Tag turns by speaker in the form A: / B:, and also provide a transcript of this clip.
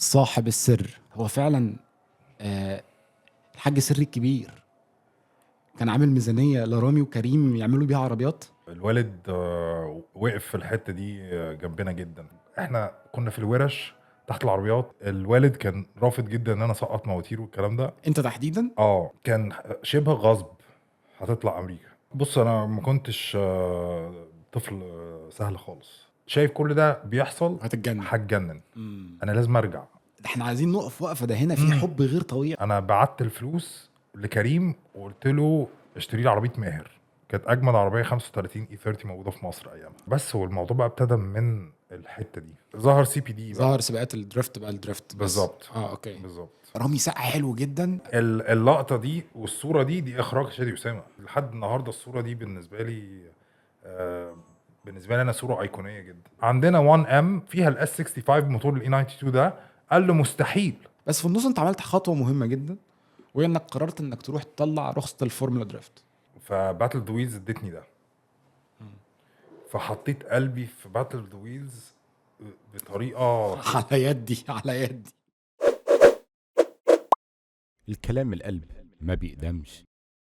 A: صاحب السر. هو فعلا الحاج سري الكبير كان عامل ميزانية لرامي وكريم يعملوا بيها عربيات.
B: الوالد وقف في الحتة دي جنبنا جدا. احنا كنا في الورش تحت العربيات. الوالد كان رافض جدا ان انا اسقط مواتير والكلام ده.
A: انت تحديدا؟
B: كان شبه غصب هتطلع امريكا. بص، انا ما كنتش طفل سهل خالص. شايف كل ده بيحصل
A: هتتجنن.
B: هتجنن. انا لازم ارجع.
A: ده احنا عايزين نقف وقفه، ده هنا في حب غير طبيعي.
B: انا بعت الفلوس لكريم وقلت له اشتري لي عربية ماهر، كانت اجمل عربية 35 E30 موجودة في مصر ايامها. بس والموضوع بقى ابتدى من الحتة دي. ظهر CPD بقى.
A: ظهر سباقات ال drift بقى، ال drift بس.
B: بالظبط.
A: okay.
B: بالظبط.
A: رامي سقا حلو جدا.
B: اللقطة دي والصورة دي اخراج شادي اسامة. لحد النهارده الصورة دي بالنسبة لي انا صوره ايقونيه جدا. عندنا 1 M فيها ال S 65 موتور ال E92 ده، قال له مستحيل.
A: بس في النص انت عملت خطوة مهمة جدا، وهي انك قررت انك تروح تطلع رخصه ال Formula Drift.
B: ف Battle of the Wheels ادتني ده، فحطيت قلبي في Battle of the Wheels بطريقة
A: على يدي، على يدي.
C: الكلام القلب ما بيقدمش.